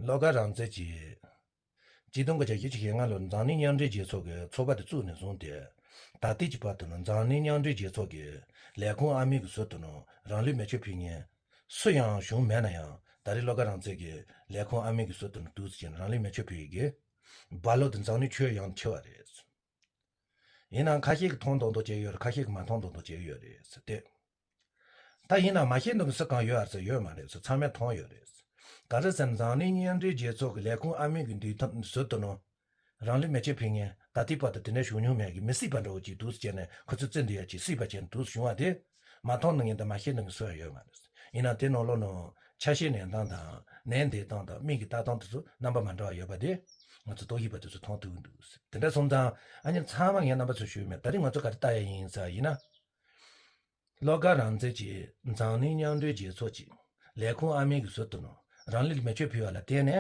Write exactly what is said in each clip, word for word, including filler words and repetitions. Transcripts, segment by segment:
བློ་དགའ་རང་བཙན་གྱིས། ཆིག་སྟོང་དགུ་བརྒྱ་བཞི་བཅུ་ཞེ་ལྔ་ལོར་འཛམ་གླིང་མཉམ་འབྲེལ་རྒྱལ་ཚོགས་ཀྱི་ཚོགས་པ་དེ་བཙུགས་ནས་བཟུང་སྟེ། ད་ལྟའི་གྱི་བར་དུ་ནི་འཛམ་གླིང་མཉམ་འབྲེལ་རྒྱལ་ཚོགས་ཀྱི་ལས་ཁུངས་ཨ་མའི་གི་ཟུར་དུ་ནི་རང་ལུས་མེ་མཆོད་ཕུལ་མཁན་སུ་ཡང་བྱུང་མེད་ན་ཡང་། ད་རེས་བློ་དགའ་རང་བཙན་གྱི་ལས་ཁུངས་ཨ་མའི་གི་ཟུར་དུ་ནི་འདུག་སེ་བྱས་ནས་རང་ལུས་མེ་མཆོད་ཕུལ་ཡི་གི་རྦ་ཀློག་དེ་འཛམ་གླིང་ཁྱོན་ཡོངས་ཆེ་བ་རེད། ཡིན་ནའང་ཁ་ཤས་ཀྱིས་མཐོང་མདོག་མདོག་བྱས་ཡོད་རེད། ཁ་ཤས་ཀྱིས་མ་མཐོང་མདོག་མདོག་བྱས་ཡོད་རེད་ཟེར་ཏེ། ད་ཡིན་ནའང་མ་ཤེས་མདོག་གི་སུ་གང་ཡོད་ཨ་ཟེར་ཡོད་མ་རེད་ཟེར། ཚང་མས་མཐོང་ཡོད་རེད་ཟེར། ག་རེ་ཟེར་ན་འཛམ་གླིང་མཉམ་འབྲེལ་རྒྱལ་ཚོགས་ཀྱི་ལས་ཁུངས་ཨ་མའི་གི་འདུས་ཐང་ཟུར་དུ་ནོ། རང་ལུས་མེ་མཆོད་ཕུལ་མཁན་ད་ལྟའི་བར་དུ་དེ་འདྲ་བྱུང་མྱོང་མེད་ཀྱི་མི་སྲིད་པ་འདྲ་བོ་ཅིག་འདུག་སེ་བྱས་ནས་ཁོ་ཚོས་བརྩི་འདོད་ཡ་ཅིག་སྲིད་པ་བྱས་ནས་འདུག་སེ་བྱུང་བ་དེ། མ་མཐོང་མདོག་མཁན་དང་མ་ཤེས་མདོག་མཁན་སུ་ཡང་ཡོད་མ་རེད། ཡིན་ན་དེ་ནང་ལོགས་ནང་ཆ་ཤས་ལེན་སྟངས་དང་ནད་འདེད་སྟངས་དང་མི་གི་ལྟ་སྟངས་དེ་ཚོ་རྣམ་པ་མ་འདྲ་བ་ཡོད་པ་དེ་ང་ཚོ་རྟོག་ཞིབ་པ་དེ་ཚོས་མཐོང་ཐུབ་ཀྱི་འདུག་དེ་འདྲ་སོང་ཙང་ཨ་ནི་ཚང་མ་ངས་རྣམ་པ་ཚོར་ཞུས་མེད། ད་རེས་ང་ཚོ་ག་རེ་ལྟ་ཡ་ཡིན་ཟེར་ཡིན་ན། བློ་དགའ་རང་བཙན་གྱིས་འཛམ་གླིང་མཉམ་འབྲེལ་རྒྱལ་ཚོགས་ཀྱི་ལས་ཁུངས་ཨ་མའི་གི་ཟུར་དུ་ནང་རང་ལུས་མེ་མཆོད་ཕུལ་བ་ལ་བརྟེན་ནས།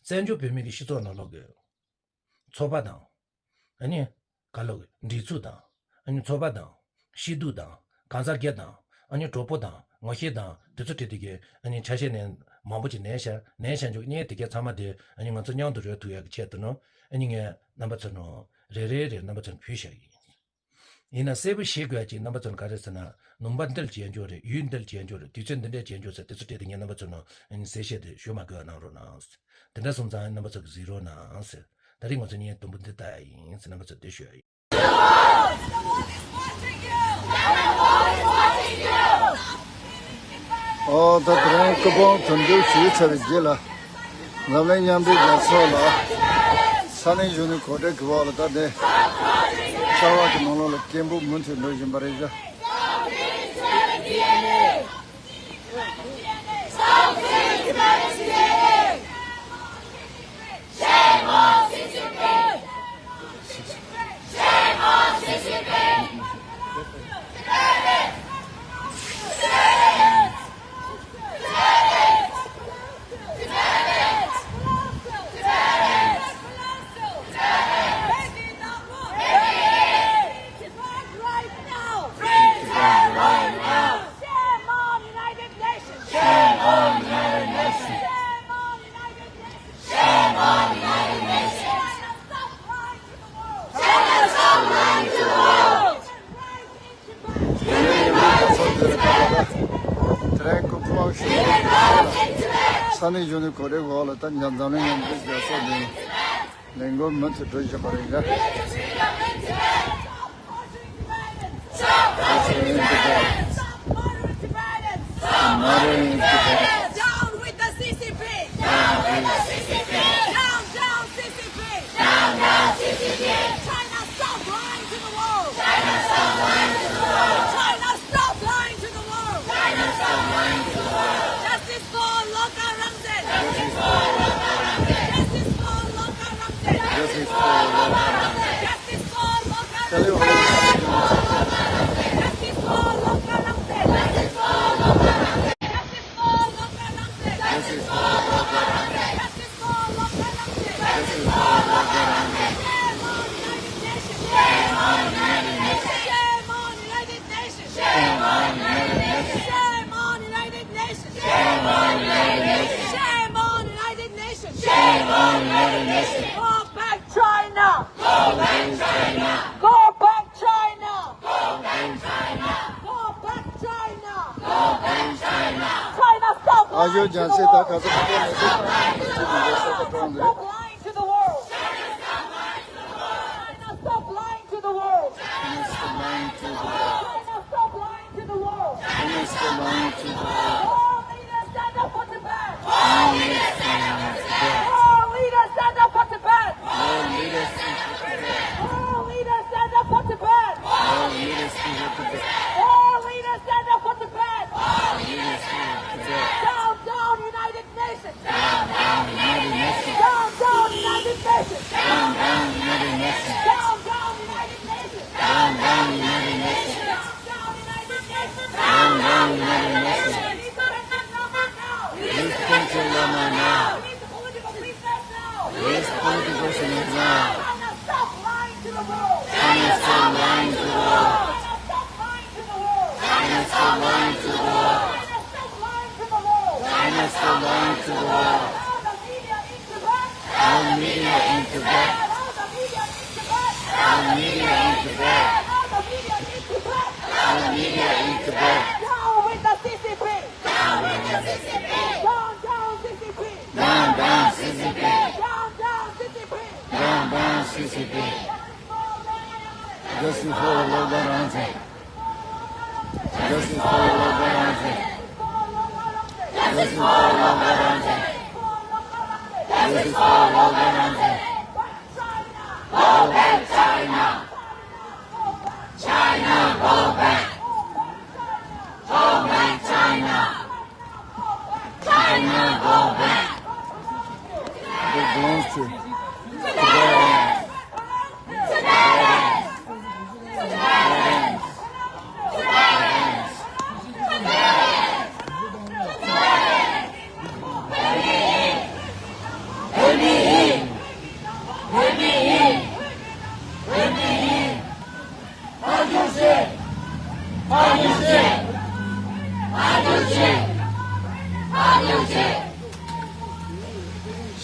བཙན་བྱོལ་བོད་མི་གི་སྤྱི་ཚོགས་ནང་ལོགས་ཀྱི་ཚོགས་པ་དང་། ཨ་ནི་ག་ལོག་གི་སྒྲིག་འཛུགས་དང་། ཨ་ནི་ཚོགས་པ་དང་། སྐྱིད་སྡུག་དང་། གང་ཟག་སྒེར་དང་། ཨ་ནི་གྲོགས་པོ་དང་། ངོ་ཤེས་དང་། དེ་ཚོ་བྲིས་དེ་གའི་ཨ་ནི་ཆ་ཤས་ནས་མང་པོ་ཅིག་ལེན་བཞག་ལེན་བཞག་འཇུག་ངས་དེ་གའི་ཚང་མ་དེ་ཨ་ནི་ང་ཚོ་མཉམ་དུ་རོལ་ཐུབ་ཡག་གི་ཆེད་དུ་ནོ། ཨ་ནི་ངས་རྣམ་པ་ཚོ་ནོ། རེ་རེ་རེ་རྣམ་པ་ཚོར་ཕུལ་བཞག་ཡིན། ཡིན་ན་གསལ་པོ་ཤེས་དགོས་ཡ་ཅིག་རྣམ་པ་ཚོར་ག་རེ་ཟེར་ན། ནུམ་པ་འདིར་བྱས་འཇོག་རེད། ཡུན་འདིར་བྱས་འཇོག་རེད། དུས་ཚོད་འདི་འདྲས་བྱས་འཇོག་ཟེར་དེ་ཚོ་བྲིས་དེ་ངས་རྣམ་པ་ཚོ་ནོ། ཨ་ནི་གསལ་བཤད་དེ་ཞུ་མ་དགོས་གནང་རོགས་གནང་། དེ་འདྲ་སོང་ཙང་རྣམ་པ་ཚོ་གི་གཟིགས་རོགས་གནང་ཟེར། ད་རེས་ང་ཚོ་ངས་དུམ་བུ་འདི་ལྟ་ཡ་ཡིན་ཟེར་རྣམ་པ་ཚོ་དེ་ཞུ་ཡ་ཡིན། ཨོ་ད་དེ་རིང་སྐུ་ཕུང་དོན་འགྲུབ་ཞུས་ཚར་བའི་རྗེས་ལ། འཛམ་གླིང་མཉམ་འབྲེལ་རྒྱལ་ཚོགས་ལ་ས་གནས་གཞོན་ནུ་གོ་སྒྲིག་གི་འོག་ལ་ད་ལྟ་ཆར་པ་གི་ནང་ལོགས་ལ་སྐད་འབོད་མུ་མཐུད་འགྲོ་བཞིན་པ་རེད་ཤག Shame on United Nations! Shame on United Nations! Shame on United Nations! Shame on United Nations! China, stop lying to the world! China, stop lying to the world! Human rights in Tibet! Human rights in Tibet! དེ་རིང་སྐུ་ཕུང་ཞུ་Human rights in Tibet! ས་གནས་གཞོན་ནུ་གོ་སྒྲིག་འོག་ལ་ད་ཉ་འཛམ་གླིང་མཉམ་འབྲེལ་རྒྱལ་ཚོགས་ནས་ལས་འགུལ་མུ་མཐུད་འགྲོ་བཞིན་པ་རེད་ཤག Stop torturing Tibetans! Stop torturing Tibetans! Stop murdering Tibetans! Stop murdering Tibetans! Down with the C C P! Down with the C C P! Down, down, C C P! Down, down, C C P! China, stop lying to the world! China, stop lying to the world! China, stop lying to the world! China, stop lying to the world! Justice for Loka Ramzan! Justice for Loka Ramzan! Justice for Loka Ramzan! Justice for Loka Ramzan! Justice for Loka Ramzan! Justice for Loka Ramzan! Justice for Loka Ramzan! Justice for Loka Ramzan! Justice for Loka Ramzan! Justice for Loka Ramzan! Justice for Loka Ramzan! Shame on United Nations! Shame on United Nations! Shame on United Nations! Shame on United Nations! Shame on United Nations! Shame on United Nations! Shame on United Nations! Go back China! Go back China! Go back China! Go back China! Go back China! Go back China! China, stop lying to the world! China, stop lying to the world! China, stop lying to the world! China, stop lying to the world! China, stop lying to the world! China, stop lying to the world! China, stop lying to the world! World leaders, stand up for Tibet! World leaders, stand up for Tibet! World leaders, stand up for Tibet! World leaders, stand up for Tibet! World leaders, stand up for Tibet! World leaders, stand up for Tibet! World leaders, stand up for Tibet! Down, down, United Nations! Down, down, United Nations! Down, down, United Nations! Down, down, United Nations! Down, down, United Nations! Down, down, United Nations! Down, down, United Nations! Down, down, United Nations! Justice for Loga Ramsey. Justice for Loga Ramsey. Justice for Loga Ramsey. Justice for Loga Ramsey. Go back China. China, go back. Go back China. China, go back. It belongs to, to their hands.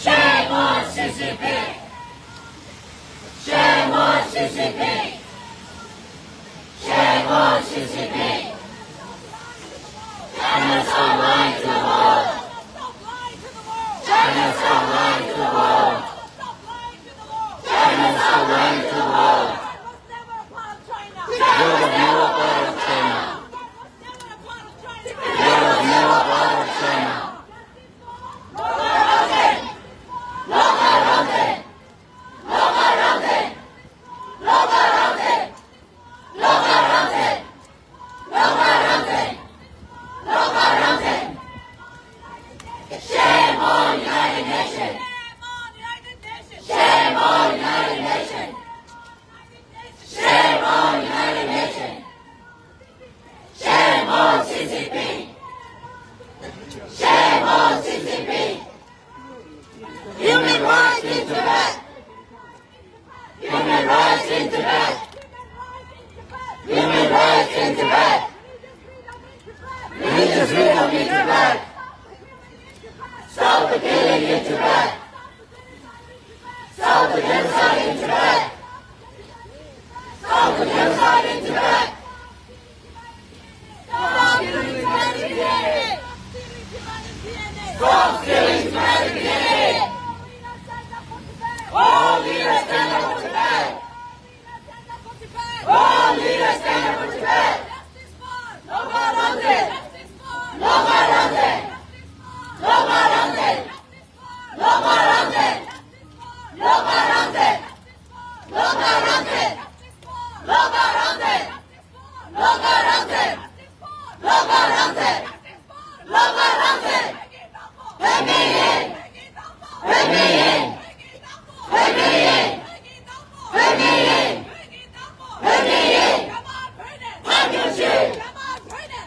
Shame on C C P! Shame on C C P! Shame on C C P! China, stop lying to the world! China, stop lying to the world! China, stop lying to the world! There was never a part of China! There was never a part of China! There was never a part of China! Shame on United Nations! Shame on United Nations! Shame on United Nations! Shame on C C P! Shame on C C P! Human rights in Tibet! Human rights in Tibet! Human rights in Tibet! Religious freedom in Tibet! Stop the killing in Tibet! Stop the genocide in Tibet! Stop the genocide in Tibet! Stop stealing Tibetan D N A! Stop stealing Tibetan D N A! All leaders stand up for Tibet! All leaders stand up for Tibet! Justice for Lhoba Ramzin! Justice for Lhoba Ramzin! Lhoba Ramzin! Lhoba Ramzin! Lhoba Ramzin! Lhoba Ramzin! Lhoba Ramzin! Lhoba Ramzin! Lhoba Ramzin! Lhoba Ramzin! བོད་མི་ཡིན། བོད་མི་ཡིན། བོད་མི་ཡིན། བོད་མི་ཡིན། བོད་མི་ཡིན། ཕར་རྒྱུགས་ཤིག་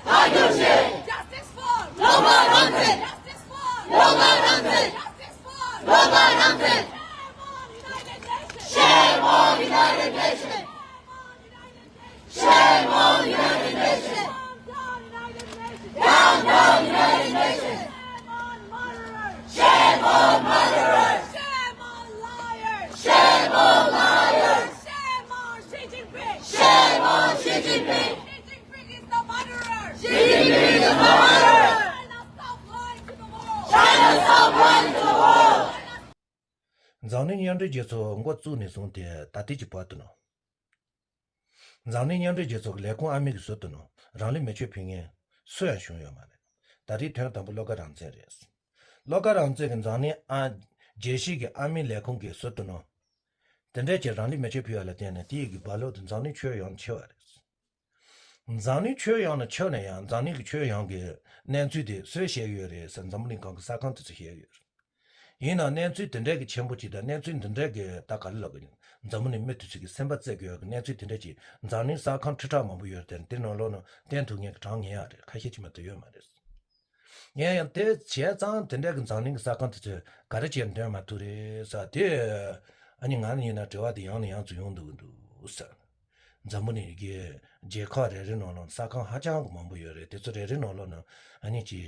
ཕར་རྒྱུགས་ཤིག Justice for Lhoba Ramzin! Justice for Lhoba Ramzin! Justice for Lhoba Ramzin! Shame on United Nations! Shame on United Nations! Down, down, United Nations! Down, down, United Nations! Shame on murderers! Shame on murderers! Shame on liars! Shame on liars! Shame on Xi Jinping! Shame on Xi Jinping! Xi Jinping is the murderer! Xi Jinping is the murderer! China, stop lying to the world! China, stop lying to the world! འཛམ་གླིང་མཉམ་འབྲེལ་རྒྱལ་ཚོགས་འགོ་བཙུགས་ནས་བཟུང་སྟེ་ད་ལྟའི་གི་བར་དུ་ནོ། འཛམ་གླིང་མཉམ་འབྲེལ་རྒྱལ་ཚོགས་ཀྱི་ལས་ཁུངས་ཨ་མི་གི་ཟུར་དུ་ནོ། རང་ལུས་མེ་མཆོད་ཕུལ་མཁན་སུ་ཡང་བྱུང་ཡོད་མ་རེད། ད་རེས་དོན་དམ་པོ་བློ་དགའ་རང་བཙན་རེད། བློ་དགའ་རང་བཙན་གྱི་འཛམ་གླིང་ཨ་རྒྱལ་སྤྱི་གི་ཨ་མི་ལས་ཁུངས་ཀྱི་ཟུར་དུ་ནོ། དེ་འདྲས་ཀྱི་རང་ལུས་མེ་མཆོད་ཕུལ་བ་ལ་བརྟེན་ནས་དེ་ཡི་གི་རྦ་ཀློག་དེ་འཛམ་གླིང་ཁྱོན་ཡོངས་ནས་ཁྱབ་པ་རེད། འཛམ་གླིང་ཁྱོན་ཡོངས་ནས་ཁྱབ་ན་ཡང་འཛམ་གླིང་གི་ཁྱོན་ཡོངས་ཀྱི་གནས་ཚུལ་དེ་སུས་བཤད་ཀྱི་ཡོད་རེད་ཟེར་འཛམ་བུ་གླིང་སྒང་གི་གསར་ཁང་དེ་ཚོས་བཤད་ཀྱི་ཡོད་རེད། ཡིན་ནའང་གནས་ཚུལ་དེ་འདྲས་ཀྱི་ཆེན་པོ་ཅིག་དང་གནས་ཚུལ་འདི་འདྲས་ཀྱི་ད་ག་རེ་ལབ་དགོས། འཛམ་བུ་གླིང་མི་དེ་ཚོས་ཀྱི་སེམས་པ་རྩེ་དགོས་ཡག་གི་གནས་ཚུལ་དེ་འདྲས་ཀྱི་འཛམ་གླིང་གསར་ཁང་ཁྲི་ཕྲག་མང་པོ་ཡོད་རེད་དེ་འདིའི་ནང་ལོགས་ནང་བསྟན་ཐུབ་མཁན་གྱི་གྲངས་ངེས་ཡག་རེད། ཁ་ཤས་ཅིག་མ་གཏོགས་ཡོད་མ་རེད། ཡིན་ཡང་དེ་བྱས་ཙང་དེ་འདྲ་གི་འཛམ་གླིང་གི་གསར་ཁང་དེ་ཚོས་ག་རེ་བྱས་འདོན་མ་ཐུབ་རེད་ཟེར་དེ། ཨ་ནི་ང་ནི་ཡིན་ན་དྲི་བ་དེ་ཡང་ནས་ཡང་དུ་ཡོང་འདུག་འདུག་ཟེར། འཛམ་བུ་གླིང་གི་རྒྱལ་ཁབ་རེ་རེ་ནང་ལོགས་གསར་ཁང་ཧ་ཅང་གི་མང་པོ་ཡོད་རེད། དེ་ཚོ་རེ་རེ་ནང་ལོགས་ན་ཨ་ནི་ཅི་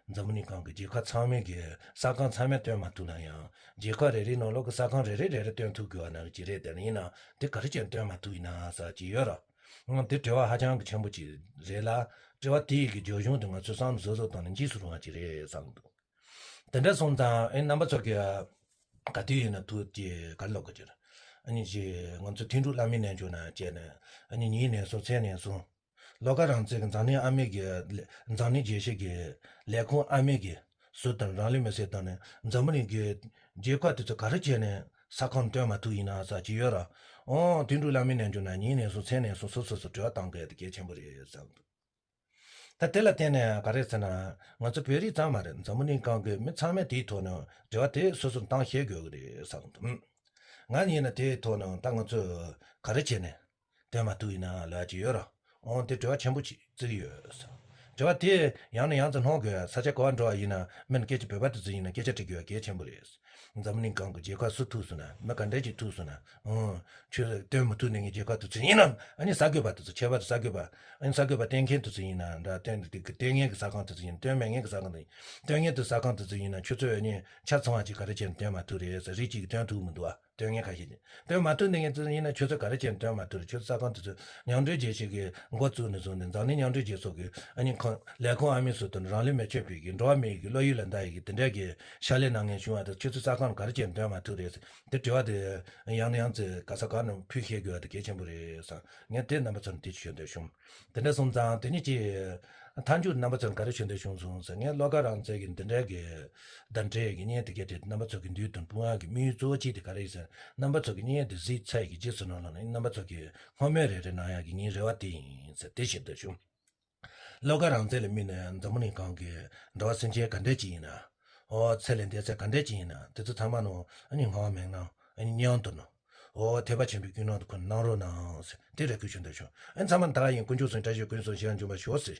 འཛམ་བུ་གླིང་སྒང་གི་རྒྱལ་ཁབ་ཚང་མའི་གི་གསར་ཁང་ཚང་མས་སྟོན་མ་ཐུབ་ན་ཡང་རྒྱལ་ཁབ་རེ་རེའི་ནང་ལོགས་གི་གསར་ཁང་རེ་རེ་རེ་རེ་སྟོན་ཐུབ་དགོས་པ་ནང་གི་ཅི་རེད། དེ་ཡིན་ན་དེ་ག་རེ་བྱས་སྟོན་མ་ཐུབ་ཡིན་ན་ཟེར་ཅི་ཡོད་ར། ང་དེ་དྲི་བ་ཧ་ཅང་གི་ཆེན་པོ་ཅིག་རེད་ལ། དྲི་བ་དེ་ཡི་གི་རྒྱབ་ལྗོངས་དེ་ང་ཚོས་བསམ་བཟོ་བཟོ་བཏང་ན་འཇིགས་སུ་རུང་བ་ཅིག་རེད་བསམ་འདུག་དེ་འདྲ་སོང་ཙང་ཨེ་རྣམ་པ་ཚོ་གི་ག་དུས་ཡིན་ན་ཐུག་ཅེས་ག་རེ་ལབ་དགོས་ཀྱི་རེད། ཨ་ནི་ཅི་ང་ཚོ་དོན་གྲུབ་བླ་མའི་རྣལ་འབྱོར་ནང་བྱས་ནས་ཨ་ནི་ཉིན་ནས་བཟུང་མཚན་ནས་བཟུང་། བློ་དགའ་རང་བཙན་གྱི་འཛམ་གླིང་ཨ་མེས་ཀྱི་འཛམ་གླིང་རྒྱལ་སྤྱི་གི་ལས་ཁུངས་ཨ་མེས་ཀྱི་ཟུར་དང་རང་ལུས་མེར་སྲེག་བཏང་ནས་འཛམ་བུ་གླིང་གི་རྒྱལ་ཁབ་དེ་ཚོ་ག་རེ་བྱས་ནས་ས་ཁམས་སྟོན་མ་ཐུབ་ཡིན་ན་ཟེར་གྱི་ཡོད་ར། ཨོ་དོན་གྲུབ་བླ་མའི་རྣལ་འབྱོར་ནང་ཉིན་ནས་བཟུང་མཚན་ནས་བཟུང་སོ་སོ་སོ་དྲི་བ་བཏང་དགོས་ཡ་དེ་གལ་ཆེན་པོ་རེད་བསམ་འདུག་ད་དེ་ལ་བརྟེན་ནས་ག་རེ་ཟེར་ན། ང་ཚོ་བོད་རིགས་ཙམ་མ་རེད། འཛམ་བུ་གླིང་སྒང་གི་མི་ཚང་མས་དེའི་ཐོག་ནས་དྲི་བ་དེ་སོ་སོར་བཏང་ཤེས་དགོས་ཀྱི་རེད་བསམ་འདུག་ང་ཡིན་ན་དེའི་ཐོག་ནས་ད་ང་ཚོས་ག་རེ་བྱས་ནས་སྟོན་མ་ཐུབ་ཡིན་ན་ལབ་ཀྱི་ཡོད་ར། འོང་དེ་དྲི་བ་ཆེན་པོ་ཅིག་བརྩི་གི་ཡོད། དྲི་བ་དེ་ཡང་ནས་ཡང་དུ་སློང་དགོས། ས་ཆ་ག་པར་འགྲོ་བ་ཡིན་ན་མིན་སྐད་ཆ། བོད་པ་དེ་ཚོ་ཡིན་ན་སྐད་ཆ་དྲི་དགོས་པ་གལ་ཆེན་པོ་རེད། འཛམ་གླིང་སྒང་གི་རྒྱལ་ཁབ་སུ་ཐུག་སོང་ན། མི་ག་འདྲས་ཅིག་ཐུག་སོང་ན། ཨང་། ཆོས་སྟོན་མི་ཐུབ་ནས་ངའི་རྒྱལ་ཁབ་དེ་ཚོ་ཡིན་ནམ། ཨ་ནི་གསར་འགོད་པ་དེ་ཚོ། ཁྱད་པར་དུ་གསར་འགོད་པ། ཨ་ནི་གསར་འགོད་པ་སྟོན་མཁན་དེ་ཚོ་ཡིན་ན་འདྲ། སྟོན་དེ་གི་སྟོན་མཁན་གྱི་ས་ཁང་དེ་ཚོ་ཡིན། སྟོན་མེད་མཁན་གྱི་ས་ཁང་དེ་ཡིན། སྟོན་མཁན་དེ་ས་ཁང་དེ་ཚོ་ཡིན་ན་ཁྱོད་ཚོས་ཨ་ནི་ཆ་ཚང་བ་ཅིག་ག་རེ་བྱས་ནས་སྟོན་མ་ཐུབ་རེད་ཟེར། རིགས་གཅིག་གིས་སྟོན་ཐུབ་མི་འདུག་བ། སྟོན་མཁན་ཁ་ཤས་ཀྱིས་སྟོན་མ་ཐུབ། འདི་ངས་ཚོ་ཡིན་ན་ཁྱོད་ཚོས་ག་རེ་བྱས་ནས་སྟོན་མ་ཐུབ་རེད། ཁྱོད་ཚོ་ས་ཁང་དེ་ཚོ་མཉམ་འབྲེལ་རྒྱལ་སྤྱི་གི་འགོ་བཙུགས་ནས་བཟུང་ནས་འཛམ་གླིང་མཉམ་འབྲེལ་རྒྱལ་ཚོགས་ཀྱི་ཨ་ནི་ཁང་ལས་ཁུངས་ཨ་མི་ཚོ་དང་རང་ལུས་མེ་མཆོད་པའི་གི་འགྲོ་བ་མིའི་གི་བློ་ཡུལ་ལ་འདའ་ཡི་གི་དེ་འདྲ་གི་ཕྱག་ལས་གནང་མཁན་བྱུང་བ་དང་། ཁྱོད་ཚོ་ས་ཁང་ག་རེ་བྱས་ནས་སྟོན་མ་ཐུབ་རེད་ཟེར། དེ་དྲི་བ་དེ་ཡང་ནས་ཡང་ཚེ་ག་ས་ག་ནས་ཕུལ་ཤེས་དགོས་པ་དེ་གལ་ཆེན་པོ་རེད་བསམ། ངས་དེ་རྣམ་པ་ཚོར་འདི་ཞུ་འདོད་བྱུང་། དེ་འདྲ་སོང་ཙང་དེ་ནས་ཀྱི་མཐའ་མཇུག་རྣམ་པ་ཚོར་ག་རེ་ཞུ་འདོད་བྱུང་སོང་ཟེར། ངས་བློ་དགའ་རང་བཙན་གྱི་འདི་འདྲའི་གི་བརྡ་འགྲེལ་གྱི་བརྙན་དེ་གས་དེ་རྣམ་པ་ཚོ་གི་མདུན་དུ་སྤུངས་ཡག་གི་དམིགས་ཡུལ་གཙོ་བོ་གཅིག་དེ་ག་རེ་ཡིན་ཟེར། རྣམ་པ་ཚོ་གི་བརྙན་དེ་གཟིགས་ཚར་ཡི་གི་རྗེས་སུ་ནང་ལ་ནི་རྣམ་པ་ཚོ་གི་སྔོན་མའི་རེ་རེ་གནང་ཡག་གི་ངའི་རེ་བ་དེ་ཡིན་ཟེར། དེ་ཞུ་འདོད་བྱུང་། བློ་དགའ་རང་བཙན་ལ་དམིགས་ནས་འཛམ་བུ་གླིང་སྒང་གི་འགྲོ་བ་སེམས་ཅན་ག་འདྲས་ཅིག་ཡིན་ན། ཨོ་ཚེ་ལས་འདས་ཚད་ག་འདྲས་ཅིག་ཡིན་ན། དེ་ཚོ་ཚང་མ་ནང་ཨ་ནི་ངག་དབང་མེད་ན་ཨ་ནི་མཉམ་དུ་ནང་། ཨོ་ཐེག་པ་ཆེན་པོའི་ཀུན་སློང་དུ་ཁོ་གནང་རོགས་གནང་ཟེར། དེ་རེ་སྐུལ་ཞུ་འདོད་བྱུང་། ཨ་ནི་ཚང་མ་ད་ག་ཡིན། དཀོན་མཆོག་གསུམ་བཀྲ་ཤིས་ཀུན་སོང་ཞིང་འཇུམ་པར་ཤོག་ཟེར།